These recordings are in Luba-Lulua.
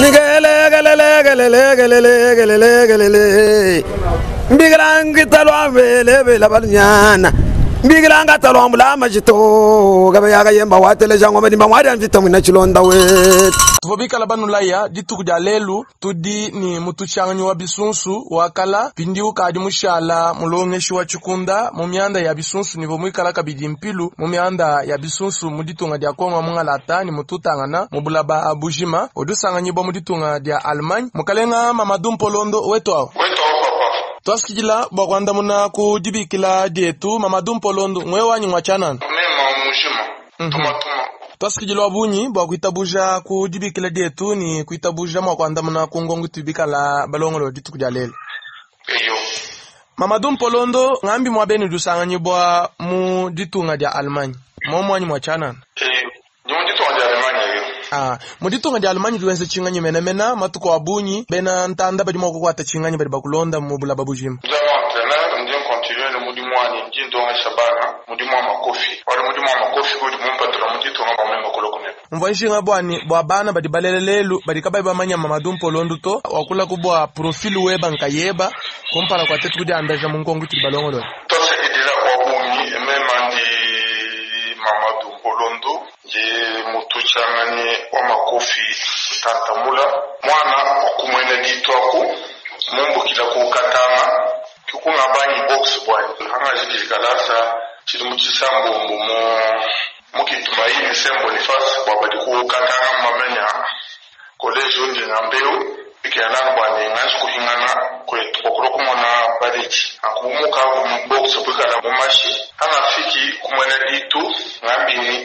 Nikelekelekelekelekelekele mbikilangitalwambelebela balinyana mbikilangatalwambula majito kabayakayemba wateleja ngoma dimba mwadia mvita mwina chilonda wetu. Tuvua bikala banulaya dituku dia lelu tudi ni mututshanganyi wa bisunsu wakala pindiu kadi mushala mulongeshi wa tshikunda mu mianda ya bisunsu nivo muikala kabidi mpilu mu mianda ya bisunsu mu ditunga dia Kongo mungalata ni mututangana mu bulaba bujima udusanganyibwa mu ditunga dia Allemagne mukalenga Mamadou Mpolondo wetu awo. Wetu awo papa. Twasikidila bua kuandamuna ku dibikila dietu Mamadou Mpolondo ngwe wanyi ngwa tshianana. Mema mujima. Tuma tuma. Twasikidilwa bunyi bua kuitabuja ku dibikila dietu ni kuitabuja mua kuandamuna ku ngongo tubikala balongolo dituku dia lelo. Eyo. Mamadou Mpolondo ngambi mwa beni dusanganyibwa mu ditunga dia Allemagne. Momwanyi mwa tshianana. Eyo. Ndi mu ditunga dia Allemagne eyo. Mu ditunga dia Allemagne diwenze tshinganyi menemena matuku a bunyi bena ntanda badi mua kukuata tshinganyi badi bakulonda mu bulaba bujima. Ndi entraîneur, ndi continuer ne mudimu wanyi, ndi ndongesha bana mudimu wa makofi. Wala mudimu wa makofi udi mumpatula mu ditunga bua meme kulua kunene. Mvua nshinga bwani bua bana badi balele lelu badi kabayi bamanya Mamadou Mpolondo to wakula bua profil weba nkayeba kumpala kwa tetu kudiandaja mu nkongo tudi balongolola. Twasekidila kwa bungi mema ndi Mamadou Mpolondo ndi mututshanganyi wa makofi ntantamula mwana wakumwena ditwaku mumbukila ku katanga kikunga banyi box bwanyi hanga jikijikalasa chili mu chisambombo mu mukitumaini Saint Boniface bwa badi ku katanga mamenya college undi na mbeu ikianana bwani nganji kuhingana kwetu kwakulo kumona baleki akubumuka mu box bwikala mu mashi hanga fiki kumwena ditu ngambini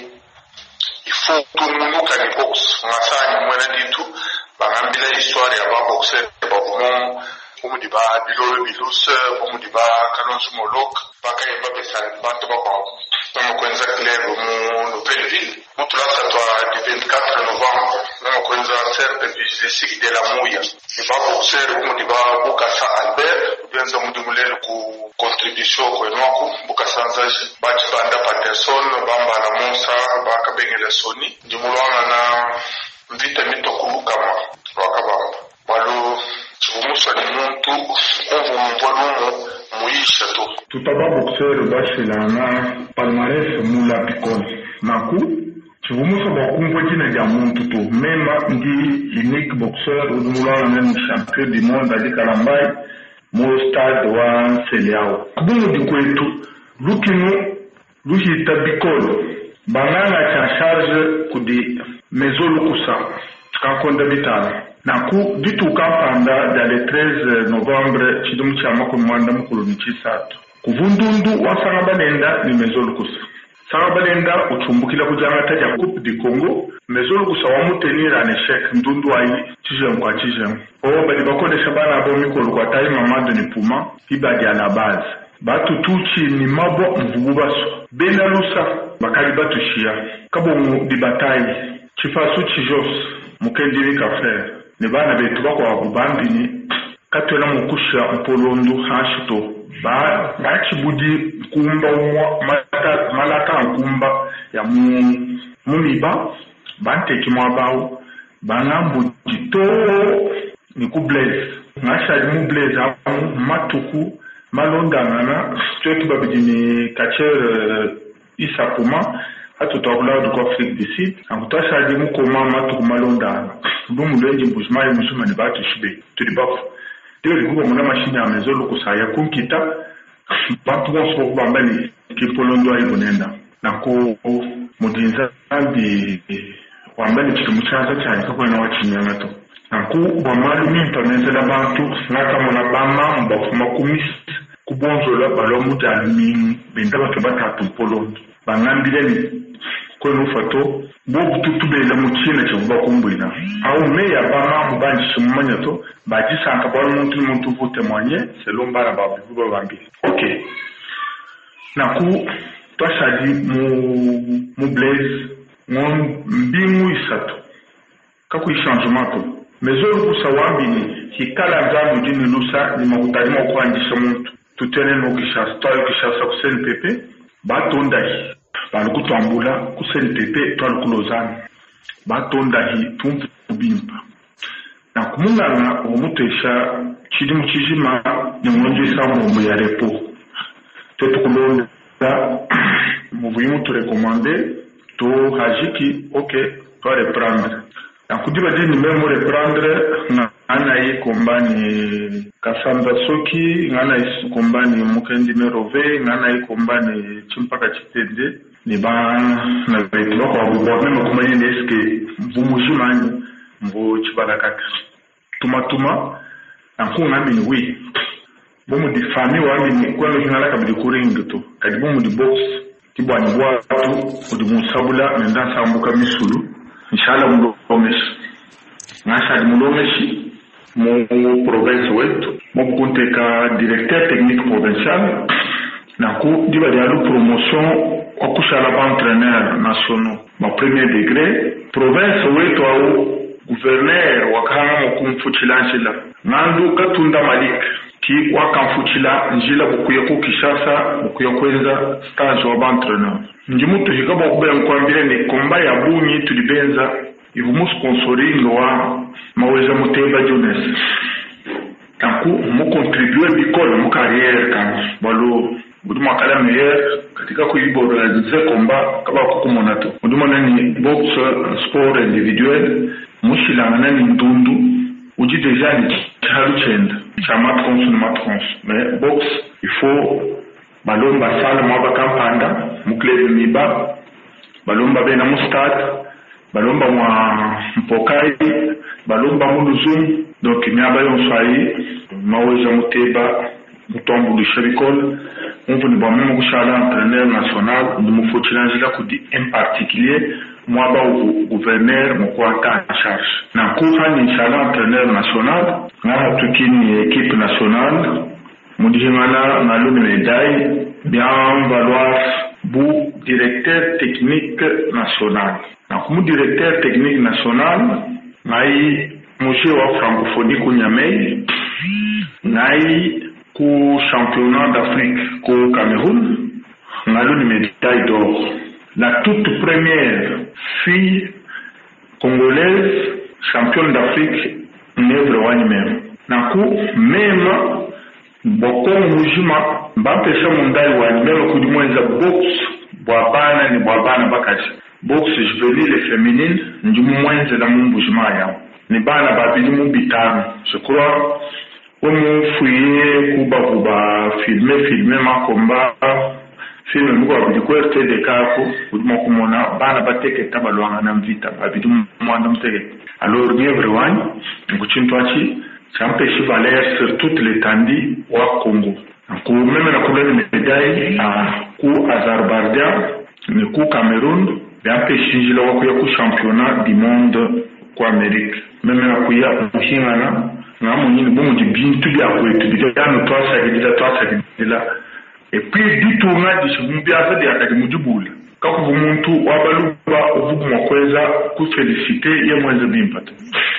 ifo tungunuka ni box ngasani mwena ditu bangambila histoire ya ba boxer babumo umudi ba bilolo biluse umudi ba kalonzo molok bakayemba besale bantu bakwabo namakwenza club mu nouvelle ville mutulasa twa du 24 novembre namakwenza cercle du de la muya ni ba boxer umudi ba bukasa Albert benza mudimu lelu ku contribution kwenwaku bukasa nzaji bachibanda Paterson bambala Musa bakabengela Soni ndimulwanga na mvita mitokulukama lwakabamba balu chivumuswa ni muntu umvumvwa lumu muyisha to. Tutaba boxeur bashilana palmarès mula bikole naku chivumuswa bwa kumvwa jina dia muntu to mema ndi unique boxeur udumulwana nenu champion du monde adi Kalambai mu stade wa Nseliao kubumudi kwetu lukinu luhita bikole banganga cha charge kudi mezo lukusa kankonda bitano naku dituka mpanda dia le 13 novembre chidimu cha makumi mwanda mukulu ni chisatu kuvundundu wasanga balenda ni mezo lukusa sanga balenda uchumbukila kujangata dia coupe du Congo mezo lukusa wamutenira en échec ndundu ayi chijengu kwa chijengu o badi bakolesha bana bo mikolo kwa tayi Mamadou ni Puma ibadi à la base batutuchi ni mabwa mvubu baso bena lusa bakali batushia kabongo dibatayi chifasu chijos mukendiri ka frère ne bana betu bakwabo bambini katwela mukusha mpolondu hashito ba bachibudi nkumba umwa mata malaka nkumba ya mu mumiba banteki mwabawo bangambudi to ni ku Blaise ngashali mu Blaise amu matuku malondangana twetu babidi ni kacher Issa Puma atutwakula ku Afrique du Sud akutashali mukoma matuku malondana lumulenji mbujimayi musuma ni batushibe tuli bafu teo likuba muna mashini ya mezo lukusaya kunkita bantu bonso bokubamba ni kimpolondo ayi bunenda nako mudinzambi wamba ni chili muchanza cyane kakwena wachinyanga to naku bwamalu mimpa menzela bantu ngakamona bamamu bafuma kumisi kubonzola balwa mujana mingi benda bato batatu mpolondo bangambile ni kwenu fato bobu tutubela mu china chivuba kumbwila au meya bamamu banji chimumanya to bajisanka bwali muntu ni muntu vute mwanye selon bana babivuba bambili ok naku twashadi mu Blaise ngo mbingu isatu kakuyi changement to mezo lukusa wambini hikala nzambi udi ni lusa ni makutali mwa kuandisha muntu tutene no Kinshasa twayo Kinshasa ku CNPP batondahi balukutwambula ku CNPP twalukulozana batondahi tumvu bimpa. Nanku munganga uvua mutesha tshidimu tshijima ne ngondo isambombo ya repos. Tuetu kulonda muvuyi muturekomande to hajiki ok twa reprendre. Nanku diba dindi meme mu reprendre nganayi combat ne Kasanda Soki, nganayi combat ne Mukendi Merove, nganayi combat ne Tshimpaka Tshitende ne bana betu bakuabu bua meme kumanya ne eske mvu mujima anyi mvu tshibalakata tumatuma. Nanku ngambi ne oui bu mudi famille wambi ne kwena uhingana kabidi ku ring to, kadi bu mudi boxe ki buanyi buatu udi munsabula ne nda nsambuka misulu nshala mulongeshi ngashadi mulongeshi mu province wetu mobu kunteka directeur technique provincial. Nanku diba dialu promotion wa kushala ba entraîneur nationaux ba premier degré province wetu au gouverneur wakahanga mo kumfutshila njila ngandu Katunda Malik ki wakamfutshila njila bukuya ku Kinshasa bukuya kuenza stage wa ba entraîneur. Ndi mutuhika bua kubeya nkuambile ne combat ya bungi tudi benza ivu mu sponsoring wa Maweza Muteba Jones. Nanku mu contribuer bikole mu carrière kanyi bualu udi muakala meilleur katika kuiborganize combat kaba kukumona to. Udi mona ni boxe sport individuel mushilangana ni ndundu udi deja ni tshihalu tshienda tshia mat konso ne mat konso, mais boxe il faut balomba sala mwaba kampanda mu club miba balomba bena mu stade balomba mwa mpokai balomba mu luzumu. Donc miaba yonso ayi Maweza Muteba mutuambulisha bikole mumvuni bua meme kushala entraîneur national ndi mufutshila njila kudi en particulier mwaba uvu gouverneur mukuata en charge. Nanku hanyi nshala entraîneur national ngahatuki ni équipe nationale mudihingana ngalu ni médaille bien valoir bu directeur technique national. Nanku mu directeur technique national ngai musée wa francophonie ku Niamey, ngai ku championnat d'Afrique ku Cameroun ngalu ni médaille d'or, la toute première fille congolaise championne d'Afrique nevre wanyi meme. Nanku meme bokongo mujima bampesha mundayi wanyi meme kudi mwenza boxe bua bana ne bua bana bakaji boxe juvenile et féminine ndi mumwenzela mu mbujima yawo ne bana babidi mu bitano. Je crois we mufuye kubavu ba filme filme makomba filme muko babidi ku RTDK ko udi mua kumona bana bateketa balwangana mvita babidi mwanda muteketa. Alors nievre wanyi nkutshintu atshi tshampeshi valeur sur toute l'étendue wa Congo. Ku meme nakulwa ni médaille ku Azerbaijan ne ku Cameroun biampeshi njila wa kuya ku championnat du monde ku Amérique. Meme nakuya muhingana ngamunyini bu mudi bintu bia kwetu bidi twasakidila twasakidila et puis ditunga dishi mu biasa diakadi mudibula kakuvu muntu wabaluba uvugu mua kuenza kufelicite ye mwenze bimpa to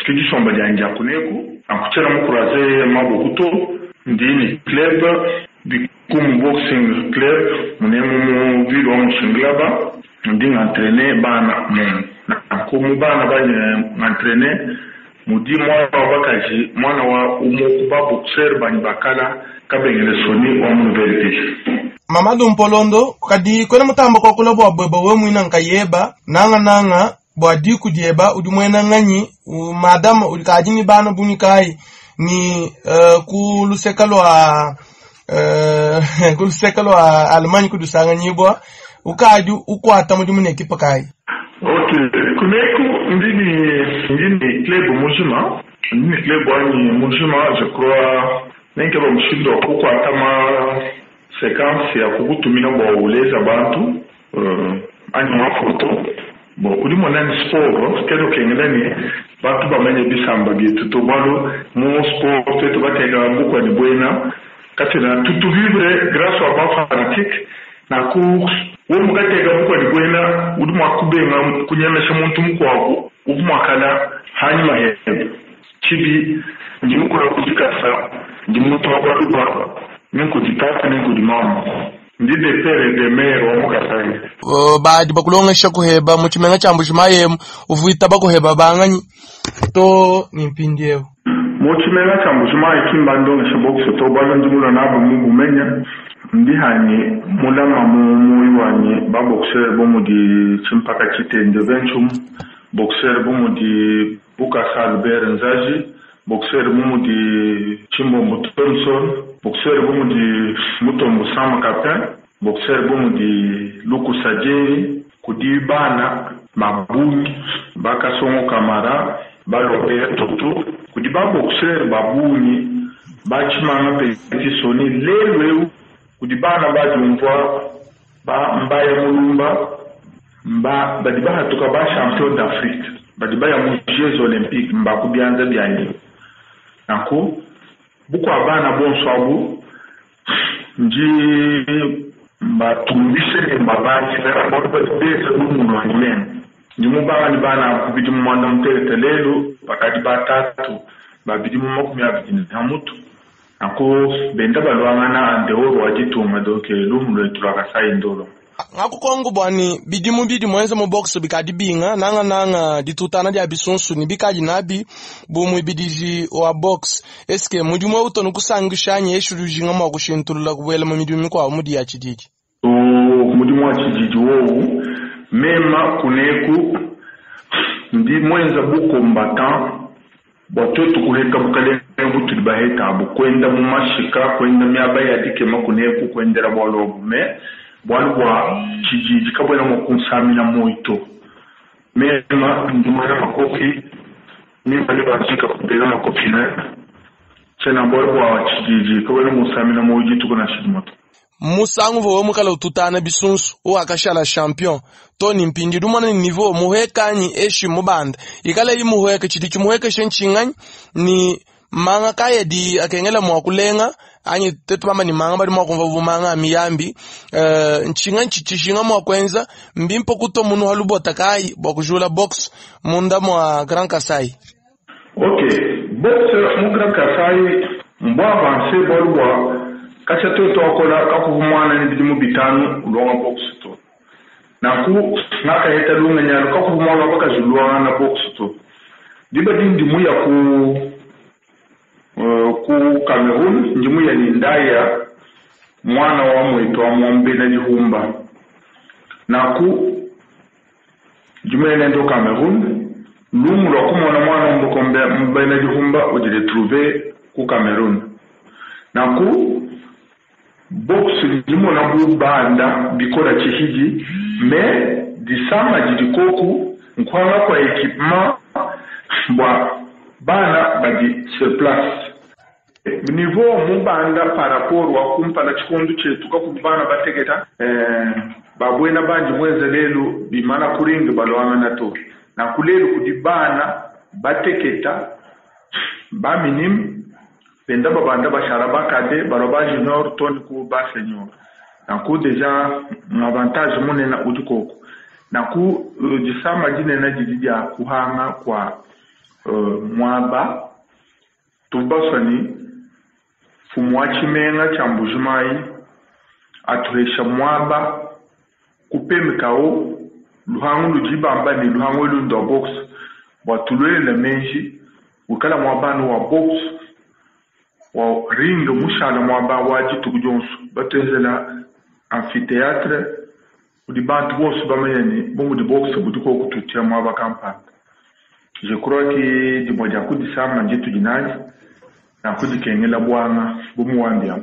ke disomba diangi akuneku ankutshiena mukuraze maboko to ndini club bikumu boxing club munemu mu ville wa Mushinglaba ndi ng'entraîne bana mumu nanku mu bana banye ng'entraîne mudi mwana wa bakaji mwana wa umoku ba boxeur banyi bakala kabengele soni wa mu nouvelle ville. Mamadou Mpolondo kadi kwena mutamba kwakula bua bweba we mwina nkayeba nanga nanga bua diku dieba udi mwena nganyi madama udi kaji ni bana buni kai ni ku luseka lwa ku luseka lwa Allemagne kudusanganyibwa ukadi ukwata mudimu ne ekipa kai. Ok, kuneku ndini ndini club mujima ndini club wanyi mujima je crois nenke ba mushindo wa kukwata ma séquence ya kukutumina bua uleza bantu anyi ma photo bon udi mona ni sport keno kengela ni bantu bamanye bisamba bietu to bualu mu sport twetu bateka bukwa ni bwena katena tutu vivre grâce à ba fanatique naku wo mukateka bukwa ni bwena udi mua kubenga kunyemesha muntu mukuabu uvu muakala hanyuma hebe tshibi ndi mukula kudikasa ndi muntu wa baluba ninkudi tata ninkudi mama ndi de père et de mère wa mukasai. Badi bakulongesha kuheba mu tshimenga tshia Mbuji-Mayi uvuita bakuheba banganyi to ni mpindiewu. Mu tshimenga tshia Mbuji-Mayi ki mbandongeshe boxe to, bualu ndi mulua nabu mu bumenya. Ndi hanyi mulama mu muoyo wanyi ba boxeur bu mudi Tshimpaka Tshitende Venchum, boxeur bu mudi Bukasa Albert Nzaji, boxeur bu mudi Tshimbombo Thomson, boxeur bu mudi Mutombo Sam Capin, boxeur bu mudi Lukusa Jerry. Kudi bana ba bungi ba Kasongo Kamara, ba Robert Toto, kudi ba boxeur ba bungi ba Tshimanga Petit Sony. Lelu eu kudi bana badiumvua ba Mbaya Mulumba mba badi bahatuka ba champion d'Afrique badi baya mu Jeux Olympiques mba ku bianza bianyi. Nanku bukua bana bonso abu ndi mbatumbishe ne mbabandila bualu badi benza lumu luanyi meme. Ndi mubanga ne bana abu ku bidimu musambombo, lelu bakadi batatu ba bidimu 20 na mutu. Nanku benda baluangana en dehors wa ditunga, donc lumu luetu lua Kasai ndolo. Ngakukongo bwani bidimu bidi mwenze mu boxe bikadi binga nanga nanga ditutana dia bisunsu ni bikadi nabi bu muibidiji wa boxe, eske mudimu ewu tonu kusangisha eshu lujinga mwa kushintulula kubuela mu midimu mikuabu mudi ya tshididi? Mudimu wa tshididi wowu, mema kuneku ndi mwenza bu combattant bua tuetu kuheta bukalenge butudi baheta abu, kwenda mu mashika, kwenda miaba ya dikema kuneku kuendela bualu abu, me bualu bua tshididi kabuena mua kunsamina moyi to. Mema ndi muena makofi, mimba ne bajika kubela makofi ne tshiena bualu bua tshididi kabuena munsamina moyi dituku nansha dimue to. Musangu vowe mukala ututana bisunsu uwakashala champion to ni mpindi dumona ni niveau muhekanyi eshi mubanda ikala yi muheke tshidi tshimuhekeshe ntshinganyi ni manga kaya di akengela mwa kulenga anyi tetu bamba ni manga badi mwa kumva bumanga amiyambi ntshinganyi tshitshishinga mwa kwenza mbimpo kuto munu halubota kai bwa kujula box munda mwa Grand Kasai. Ok, boxe mu Grand Kasai mbwa avance bualu bua katshia tuetu akola kakuvu mwana ni bidimu 5 ulonga boxe to. Nanku ngakaheta lungenyi alu kakuvu mwana bakazulwanga na boxe to. Diba di ndimu ya ku Cameroon, ndimu ya Nindaya mwana wa mwetu wa mwombe na lihumba. Nanku ndimu ya nendo Cameroon, lumu lwa kumona mwana mbokombe mbe na lihumba udi retrouver ku Cameroon. Nanku boxe ndimona bubanda bikola tshihidi, me disama didi koku nkwanga kwa equipement bwa bana badi sur place. Niveau mubanda par rapport wa kumpala tshikondu tshietu kaku bana bateketa, babwena bandi mwenze lelu bimana kuringi balwangana to. Nanku lelu kudi bana bateketa ba minime benda babanda bashala bakade balwa ba junior toni ku ba senior. Nanku deja avantage munene udi koko. Nanku disama dinene didi dia kuhanga kwa mwaba tubasani fumu wa tshimenga tshia Mbuji-Mayi atuhesha mwaba kupemekawo luhangu ludi bamba ne luhangu elu ndwa boxe bua tulwelele menji wikala mwabanu wa boxe wa ring mushala mwaba wa dituku dionso batuenzela amphithéâtre udi bantu bonso bamanya ne bu mudi boxe budi koku tutia mwaba kampanda. Je crois que dimue dia kudisama nditudi nadi nakudikengela bwanga bumuwambia.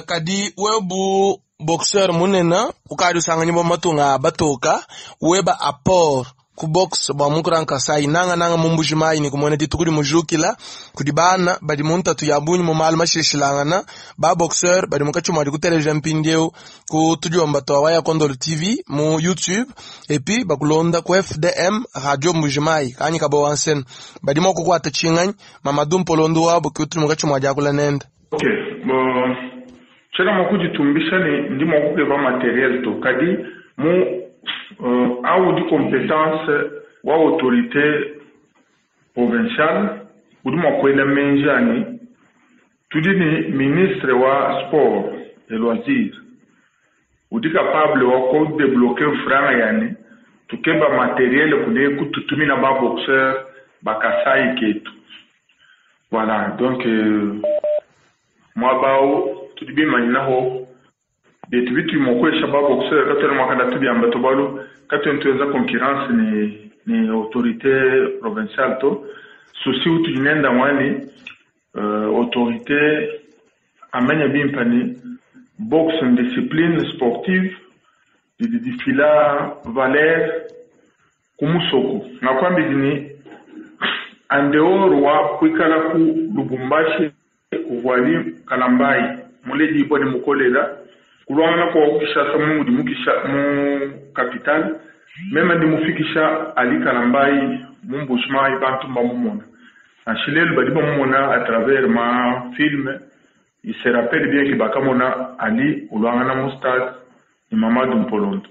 Kadi webu boxeur munene ukadi usanganya bo matunga batoka weba apport ku box bwa mu Grand Kasai nanga nanga mu Mbuji-Mayi ni kumwena dituku dimujukila kudi bana badi mu ntatu ya bunyi mu malu mashilashilangana ba boxeur badi mukatshi mua dikuteleja mpindieu ku tudiomba twa waya Kondolo TV mu YouTube epi bakulonda ku FDM Radio Mbuji-Mayi kanyi kabo wansen badi mua kukwata tshinganyi Mamadou Mpolondo wabo ki utudi mukatshi mua diakula nende. Ok, bon, tshiena mua kuditumbisha ne ndi mua kukeba materiel to kadi mu au di compétence wa autorité provinciale udi mua kuela menji ani tudi ni ministre wa sport et loisirs udi capable wa ko débloquer franga yani tukeba matériel kune kututumina ba boxeur bakasai ketu. Voilà, donc muaba awu tudi bimanyinaho betu bitudi mua kuesha ba boxeur katuena mua kanda tubiamba to bualu katuena tuenza concurrence ne ne autorité provinciale to. Souci utudi nenda ngua ne autorité amanya bimpa ne boxe ndiscipline sportive didi difila valeur ku musoko. Ngakuambidi ne en dehors wa kuikala ku Lubumbashi kuvua Ali Kalambayi muledibua ne mukolela kuluangana kua ku Kinshasa mu mudi mu mu capitale meme ndi mufikisha Ali Kalambayi mu Mbuji-Mayi bantu mbamumona nansha lelu badi bamumona à travers ma film. Il se rappelle bien que bakamona Ali uluangana mu stade ne Mamadou Mpolondo.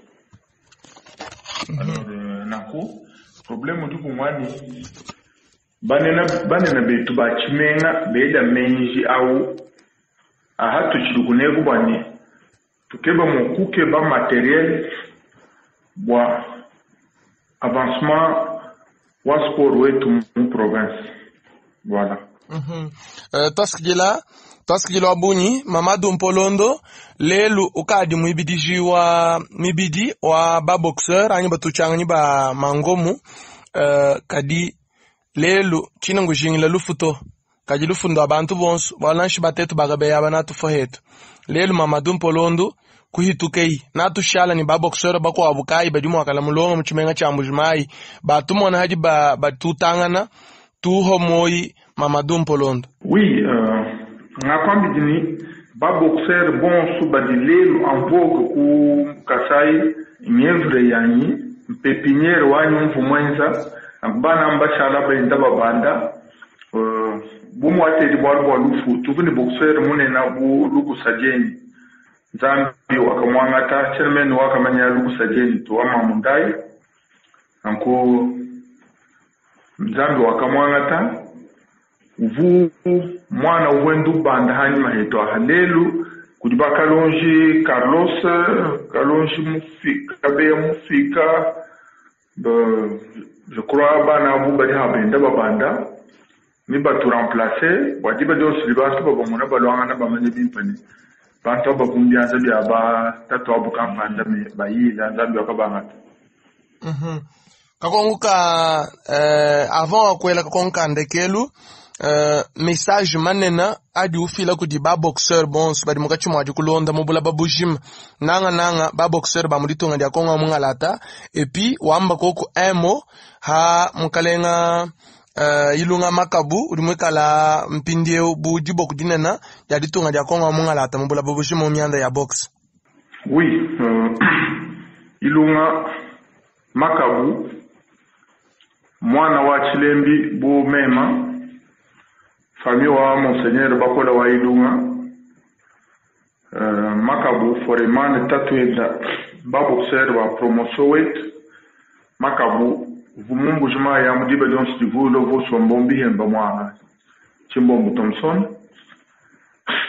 Alors nanku problème udi kumwani banena banene betu ba tshimenga bela menji awu aha tutshidi kuneku bua ne tukeba mua kukeba matériel bua avancement wa sport wetu mu province, voilà. Twasikijila wa bunyi Mamadou Mpolondo lelu ukadi muibidiji wa mibidi wa ba boxeur anyi batutshanganyi ba mangomu kadi lelu tshina ngujingila lufu to kadi lufu ndo abantu bonso balanshi batetu bakabeya banatu hetu lelu Mamadou Mpolondo kuhitukeyi natushala ni ba boxeur bakuabu kayi badi muakala mulonga mu tshimenga tshia Mbuji-Mayi batumona hadi ba batutangana tuho moyi Mamadou Mpolondo. Oui, ngakwambidi ni ba boxeur bonso badi lelu en vogue ku Kasai mievre yanyi pépinière wanyi mvu mwenza bana mbashala benda babanda bu muateli bwalu bwa lufu tuvu ni boxeur munena bu lukusa jenyi Nzambi wakamwangata chairman wakamanya lukusa jenyi to wa mamundai anko Nzambi wakamwangata uvu mwana uwendu banda hanyuma hetu aha lelu kudi ba Kalonji Carlos Kalonji mufika beya mufika je crois bana abu badi habenda babanda ni batu remplacer badi badi osili bantu babamona balwangana bamanye bimpani bantu abakumbianza bya ba tatu abu kampanda me bayila Nzambi wakabangata. Kakongo ka avant akwela kakongo ka ndekelu message manena adi ufila kudi ba boxeur bonso badi mukatshi muadi kulonda mubula babujima nanga nanga ba boxeur ba muditunga dia Kongo mungalata et puis wamba koko un mot ha mukalenga Ilunga Makabu udi muikala mpindieu bu diboku dinene dia ditunga dia Kongo mungalata mubula babujima mu mianda ya boxe. Oui, Ilunga Makabu mwana wa Chilembi bu mema famille wa monseigneur Bakola wa Ilunga Makabu foreman tatuenda ba boxeur ba promotion wetu Makabu vumumbujima ya mudiba dionso divulo vosomba mbihemba mwa Chimbombo Thompson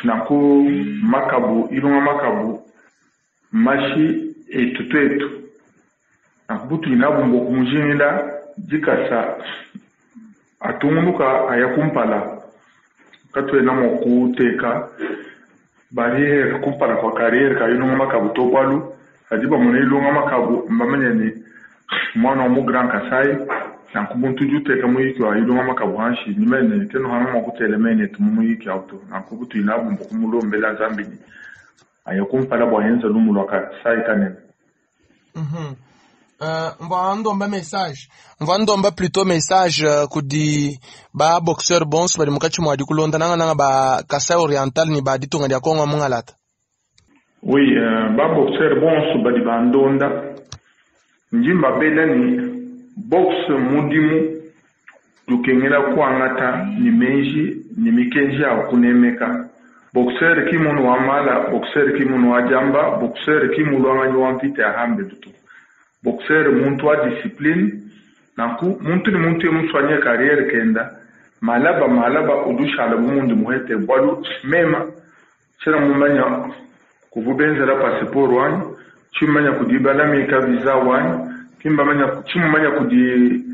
nanku Makabu Ilunga Makabu mashi etu twetu nanku butulina bumbo kumujingila dikasa atungunuka aya kumpala katuena mua kuteka barrière kumpala kwa carrière ka Ilunga Makabu to bwalu adi bamona Ilunga Makabu mbamanya ne mwana wa mu Grand Kasai nanku muntu udi uteka muyiki wa Ilunga Makabu hanshi nimene keno hanga mua kutela mene tu mu muyiki awu to nanku butulina bumbo kumulombela Nzambi ni aya kumpala bua yenza lumu lua Kasai kanene. Mvua ndomba message mvua ndomba plutôt message kudi ba boxeur bonso badi mukatshi muadi kulonda nanga nanga ba Kasai Oriental ni ba ditunga dia Kongo mungalata. Oui, ba boxeur bonso badi bandonda njimba bela ni boxe mudimu dukengela kuangata ni menji ni mikenji ya kunemeka boxeur ki munu wa mala boxeur ki munu wa jamba boxeur ki mulwanganyi wa mvita ya hambe dutu boxeur muntu wa discipline nanku muntu ni muntu yemuswanye carrière kenda malaba malaba udushala bumundu muhete bwalu mema tshiena mumanya kuvubenzela passeport wanyi tshimumanya kudi balamika visa wanyi kimbamanya tshimumanya kudi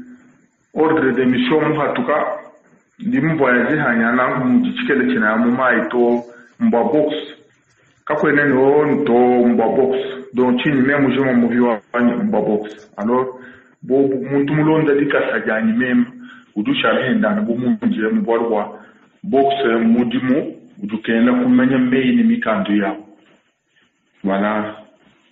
ordre de mission muhatuka. Ndi muvoyage hanya nanku mudi tshikele tshina mu mayi to mbwa box. Kakwena ni o to mbwa box. Donc tshinyi meme mujima muvi wanyi mbwa box. Alors bo muntu mulonda dikasa dyanyi meme udi ushala hendana bu munje mu bwalu bwa box mudimu udi ukenda kumanya meyi ne mikandu yawo. Voilà.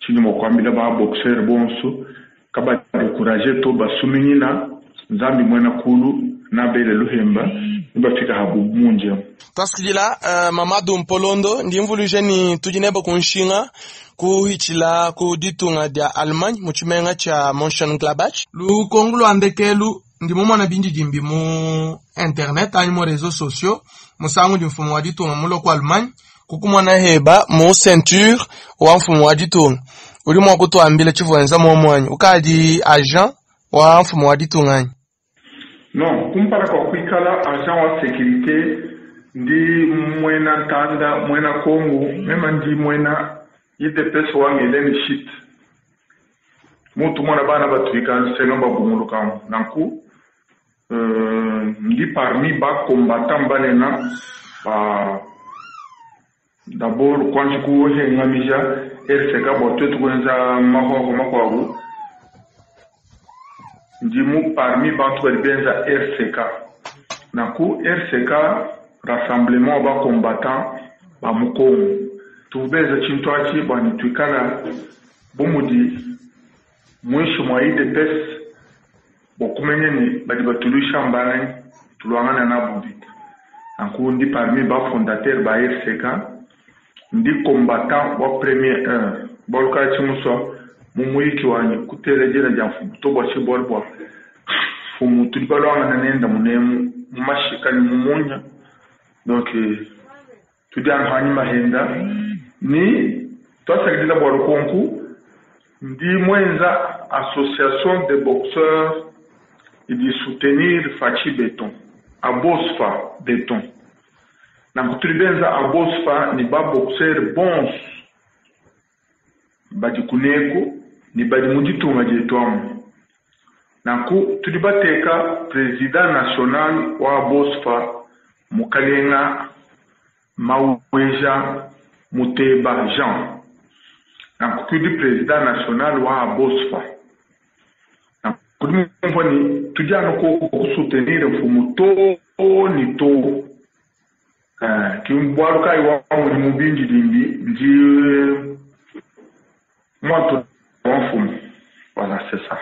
Tshinyi mua kuambila ba boxeur bonso kaba décourager to basuminyina Nzambi mwena kulu na bele luhemba nibafika habu munje. Twasikilila Mamadou Mpolondo ndi mvuluije ni tudi neba kunshinga kuhitshila ku ditunga dia Allemagne mu tshimenga tshia Mönchengladbach. Lukongo lua ndekelu ndi mumona bindidimbi mu internet anyi mu réseaux sociaux musangu ndi mfumu wa ditunga mulua ku Allemagne kukumona heba mu ceinture wa mfumu wa ditunga udi mua kutuambila tshivuenza momwanyi ukadi agent wa mfumu wa ditunga anyi? Non, kumpala kwa kuikala agent wa sécurité ndi mwena ntanda mwena Kongo mema ndi mwena UDPS wange Helene Shit. Mutu mwana bana batwika nsenga babunguluka nanku ndi parmi ba combattant banena ba d'abord kwanji kuhengamija RCK bwa twetu kwenza mahoko makwabu ndi mu parmi bantu bali benza RCK nanku RCK rassemblement ba combattant ba mukongo tubeza tshintu atshi bwani twikala bumudi mwishi mwa UDPS bokumenya ni badi batulusha mbana tulwangana nabo vita nanku ndi parmi ba fondateur ba RCK ndi combattant wa première heure boluka tshimuswa mumuyiki wanyi kutelejela dia mfumu to bwa tshibwali bwa mfumu tudi balwangana nenda munemu mumashika ni mumunya donc tudi anu hanyi mahenda ni twasakidila bwa lukonku ndi mwenza association de boxeurs idi soutenir Fatshi Beton abosfa Beton nanku tudi benza abosfa ni ba boxeur bons badi kuneko ni badi mu ditunga dietu amu nanku tudi bateka président national wa abosfa mukalenga Maweja Muteba Jean nanku tudi président national wa abosfa nanku tudi mumvua ni tudi anu ko kusoutenir mfumu to ni to ki bwalu kayi wa mudimu bindidimbi ndi mwantu wa mfumu. Voilà, c'est ça.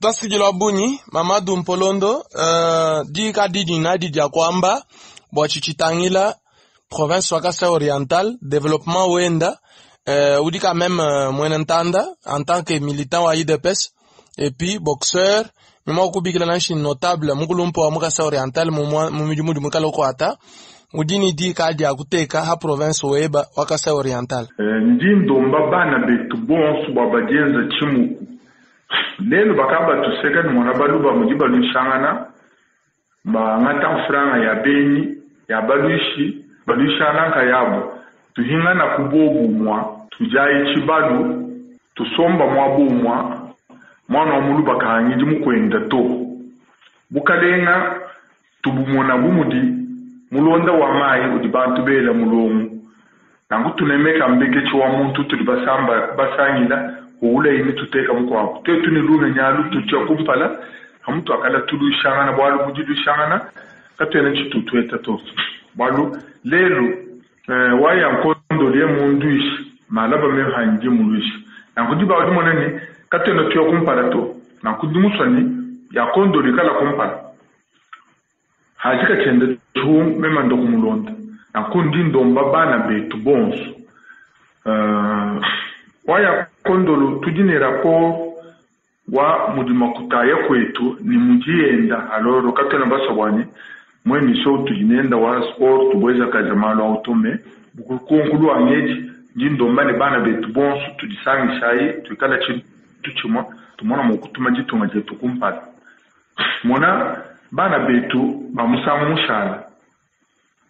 Twasikilwa bunyi Mamadou Mpolondo dika didi na didi kwamba bwa tshitshitangila province wa Kasai Oriental développement wenda udi quand même mwene ntanda en tant que militant wa UDPS et puis boxeur nyuma kubikila nanshi notable mukulumpo wa mu Kasai Oriental mu mu mudi mukala kwata udi ni dika dia kuteka ha province weba wa Kasai Oriental. Ndi ndomba bana betu bonso bwa badienza tshimuku lelo bakaba tuseka ni mwana baluba mudi balushangana bangata mfranga ya beni ya balushi balushana nkayabo tuhingana kubobumwa tujayi tshibalu tusomba mwa bumwa mwana wa muluba kahangidi mukwenda to bukalenga tubumona bumudi mulonda wa mayi udi bantu bela mulongo nangu tunemeka mbeketshi wa muntu tudi basamba basangila ula yini tuteka mukwabo twetu ni lunga nyalu tutya kumpala hamutu akala tulushangana bwalu mudilushangana katwena tshitutweta to bwalu lelu waya nkondo liye mundu ishi malaba me hanji muluishi nanku diba udi monene katwena tuya kumpala to nanku dimuswani ya kondo likala kumpala hajika chenda tu mema ndo kumulonda nanku ndi ndomba bana betu bonso waya kondolo tudi rapport wa mudima kutaya kwetu ni mujienda aloro katwena basabwani mwe miso tudinenda wa sport tubweza kajamalo autume bukunkulu wa ngeji ndi ndomba ne bana betu bonso tudisangishayi tuikala tshintu tshimwa tumona mukutuma ditunga dietu kumpala mona bana betu bamusangu mushala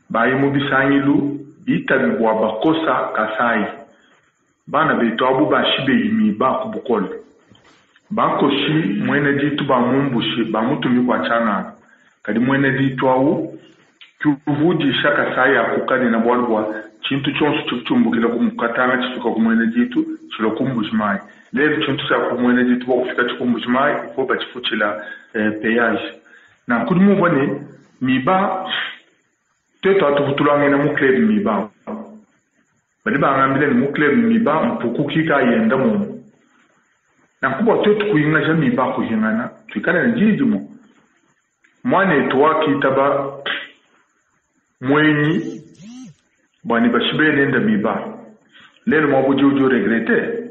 bayi mu bisangilu bitabi bwa bakosa kasai bana betu abu bashibe ba kubukole bakoshi mwene ditu ba mumbushi ba mutumi kwa chana Kadi muena ditu awu ki uvua udisha Kasayi aku kanena bualu bua tshintu tshionso tshivua tshiumbukila ku Katanga tshifika ku muena ditu tshilua ku Mbuji-Mayi. Lelu tshintu tshia ku muena ditu bua kufikatshi ku Mbuji-Mayi il faut batshifutshila payage. Nanku udi mumvua ne miba tuetu atu tuluangena mu club miba badi bangambila ne mu club miba mpuku ki kayenda momu. Nanku bua tuetu kuhingaja miba kuhingana tuikale ne diyi dimue. Muanetu wakitaba muenyi bua ne bashibeye nende miba. Lelu muabudi udi uregrete.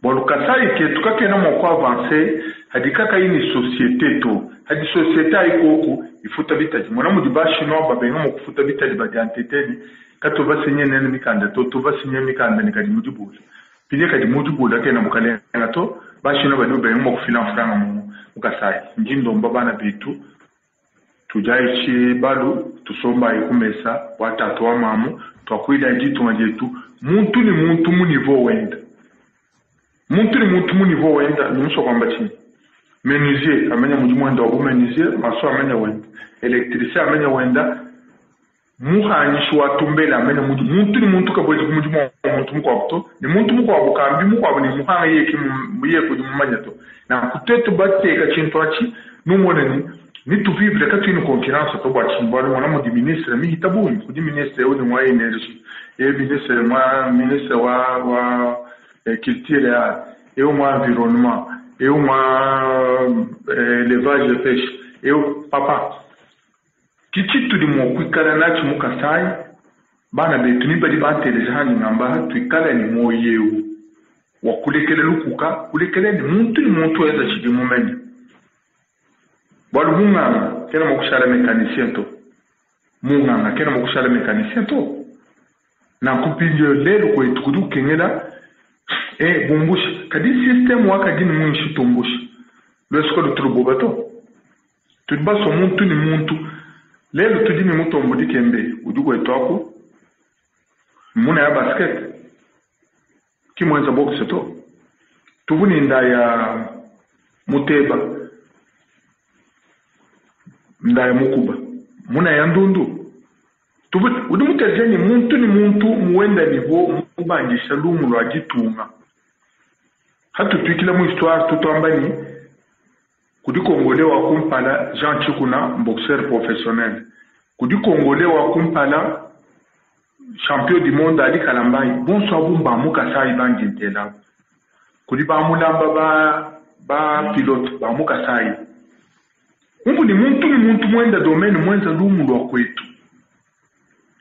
Bualu Kasayi ketu kakena mua ku avancer hadi kakayi ne societe to. Hadi societe ayi koku ifuta bitadi. Mona mudi ba chinois babenga mua kufuta bitadi badiantete ne katu basinye nenu mikanda to, tu basinye mikanda ne kadi mu dibula. Pine kadi mu dibula kena bukalenga to, ba chinois badi babenga mua kufila mfranga mu Kasayi. Ndi ndomba bana betu tudiayi tshibalu, tusombayi ku mesa wa tatu wa mamu, tuakuilayi ditunga dietu muntu ne muntu mu niveau wenda. Muntu ne muntu mu niveau wenda, ndi musue kuamba tshinyi? Menuisier amenya mudimu wenda wa bu menuisier, maçon amenya wenda, electricien amenya wenda, muhanyishi wa tumbele amenya mudimu. Muntu ne muntu kabuedi ku mudimu wa muntu mukuabu to, ne muntu mukuabu kambi mukuabu ne muhanga yeye ki yeye kudi mumanya to. Nanku tuetu bateka tshintu atshi numone ne ni tuvivre katuyi ne concurrence to. Bua tshinyi? Bualu mona mudi ministre mihita bungi, kudi ministre eu ne mwa energie, eu ministre mwa ministre wa wa culture ya eu mwa environnement, eu mwa élevage et pêche, eu papa kichi tudi mua kuikala natshi mu Kasayi. Bana betu ni badi banteleja handi ngamba tuikale ne muoyo eu wa kulekela lukuka, kulekela ne muntu ne muntu enza tshidi mumanye. Bualu munganga kena mua kushala mécanicien to, munganga kena mua kushala mécanicien to. Nanku mpindieu lelu kwetu kudi kukengela bumbusha kadi systeme wakadi ne muinshi tumbusha lwesuka lutuluboba to. Tudi basua muntu ne muntu. Lelu tudi ne Mutombo Dikembe udi kwetu aku muna ya basket ki mwenza boxe to. Tuvu ne ndaya Muteba, ndaya Mukuba muna ya ndundu. Tuvu udi muteleja ne muntu ne muntu muwenda niveau mubandisha lumu lua ditunga. Hatutuikila mu histoire tutuamba ni kudi Congolais wa kumpala Jean Tshikuna boxeur professionnel, kudi Congolais wa kumpala champion du monde Ali Kalambayi, bonso abu mba mu Kasayi bandi ntela. Kudi ba mulamba ba ba pilote ba mu Kasayi. Umbu ni muntu ni muntu mwenda domaine mwenza lumu lwa kwetu.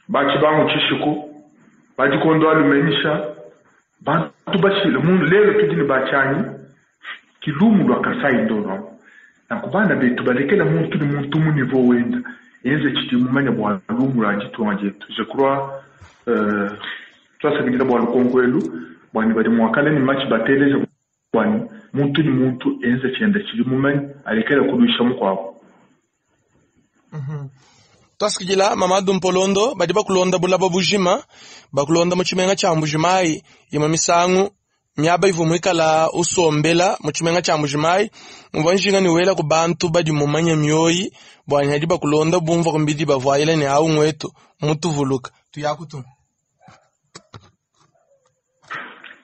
Bachi bangu tshishiku, badi kondo alumenyisha, bantu bashile mundu lelo tudi ne bachanyi ki lumu lwa Kasayi ndono. Nanku bana betu balekela muntu ni muntu mu niveau wenda enze tshidi mumanya bua lumu lwa ditunga dietu. Je crois twasakidila bua lukonko elu bua badi muakale ne matshi bateleja bua muntu ni muntu enze tshienda tshidi mumanya alekela kuluisha mukuabu. Twasikidila Mamadou Mpolondo badi bakulonda bulaba bujima bakulonda mu tshimenga tshia Mbujimayi imue misangu miaba ivua muikala usombela mu tshimenga tshia Mbujimayi muvua njinga ne wela ku bantu badi mumanye mioyi bua nyadi bakulonda bumvua kumbidi bavuayile ne awu ngwetu mutuvuluka tuyakutu.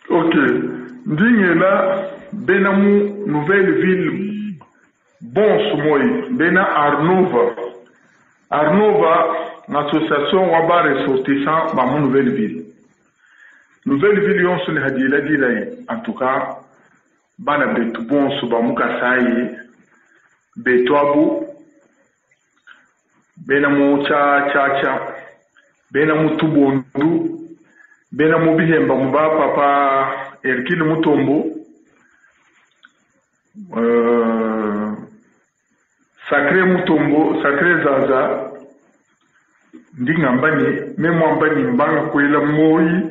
Ok, ndingela bena mu nouvelle ville bonso moi bena Arnova. Arnova l'association wa ba ressortissants ba mu nouvelle ville. Nouvelle ville yonso ne hadila dilai en tout cas bana betu bonso ba mu Kasayi betu abu bena mu cha cha cha bena mu Tubondu bena mu Bihemba mu ba papa Hercule Mutombo Sacré Mutombo Sacré Zaza ndi ngamba ni me mwamba ni mbanga kwela moyi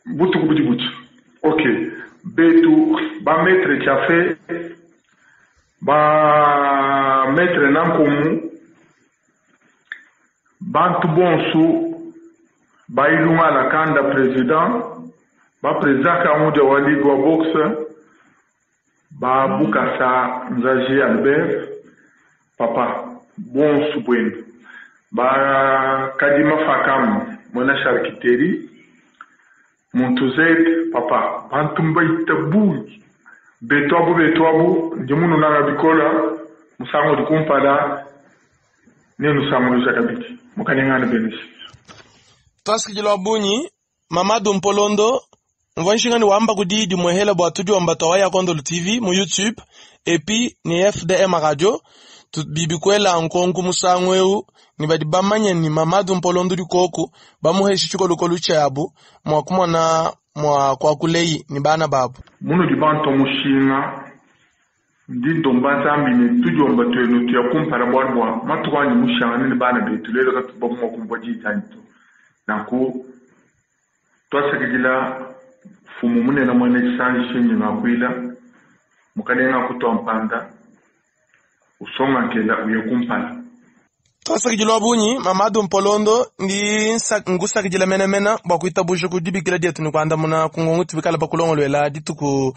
butuku budi buti. Ok, betu ba maître Tchafe ba maître Nankomu bantu bonsu ba ilunga la kanda président ba président Kamudia wa ligue wa boxe ba Bukasa Nzaji Albert. Papa bonso bwenu bakadima fakam mwena charcuterie muntu zed papa bantu mbaita bungi betu abu ndi mununanga bikola musango di kumpala nenusanguluja kabidi mukalengana benesi. Twasikijila bunyi Mamadou Mpolondo mvua nshingani wamba kudi dimwehela bua tudi wamba twa ya Kondolo TV mu YouTube epi ni FDM radio bibikwela nkonku musangu eu ni badi bamanya ni Mamadou Mpolondo dikoku bamuheshi tshikolokolo tshiabu mua kumona mua kuakuleyi ni bana babu. Muno di bantu mushinga ndi ndomba nzambi ne tudiomba twenu tuya kumpala bwanu bwa matuku anyi mushanga ne bana betu lelo katuba mua kumvua diyi to. Nanku twasakidila fumu munene mwene tshisanji tshinyi ngakuila mukalenga kutwa mpanda usonga nkela uye kumpala. Twasakidila bunyi Mamadou Mpolondo ndi ngusakidila menemene bua kuitabusha kudibikila dietu ni kuandamuna kungongo tubikala bakulongolwela dituku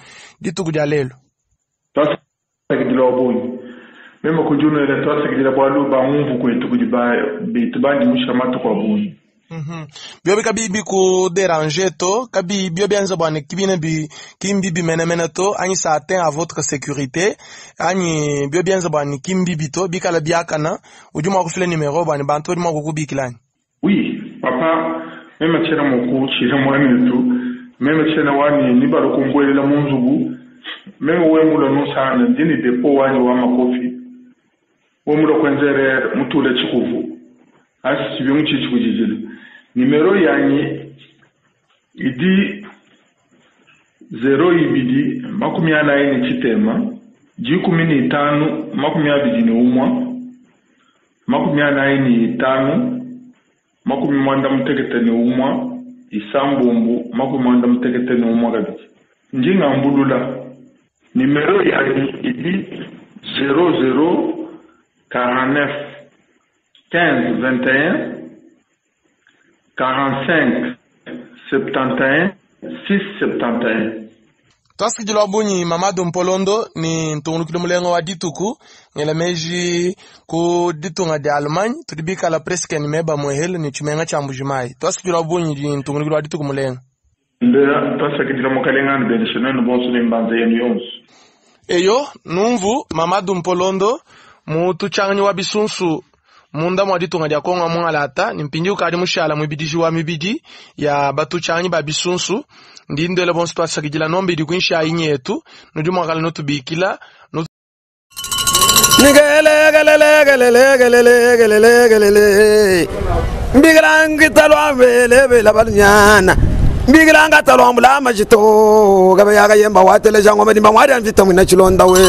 dia lelo. Twasakidila bunyi meme kujunwela twasakidila bwalu bangumvu kwetu kudi betu bandi musha matuku abunyi. Bio kabi bi ku déranger to kabi bio bianza bwana kibina bi kimbi bi menemene to anyi ça atteint à votre sécurité anyi bio bianza bwana kimbi bi to bikala biakana udi mwa kufila numéro bwana bantu badi mwa kukubikilani. Oui papa meme tshiena moku tshila mwanetu meme tshiena wani ni balokumbwelela mu nzubu meme wemula nusana ndi ni depo wanyi wa makofi wemula kwenzere mutule tshikuvu asi tshibingu tshitshi kujijila. Numero yanyi idi 02 40 chitema 15 21 45 91 isambumbu 91 kabidi. Njinga mbulula numero yanyi idi 00 49 15 21 45 71 671. Twasikijilwa bunyi Mamadou Mpolondo ni ntungulukile mulengo wa dituku ngela meji ku ditunga dia Allemagne tudibikala presque ni meba mwehele ni chimenga cha Mbujimayi. Twasikijilwa bunyi ni ntungulukile wa dituku mulengo. Ndera twasikijila mukalenga ni benishe nenu bonso ni mbanza yenu yonso. Eyo numvu Mamadou Mpolondo mutu changanyi wa bisunsu munda mwa ditunga dia Kongo mwalata ni mpindi ukadi mushala mwibidiji wa mibidi ya batu changanyi ba bisunsu ndi ndele bonso twasakijila nombe idi kuinsha inyetu nudi mwakala notubikila. Nigelegelelegelelegelelegelele mbigilangitalwambelebela balunyana mbigilangatalwambula majito gabe yakayemba wateleja ngoma dimba mwadia mvita mwina chilonda we.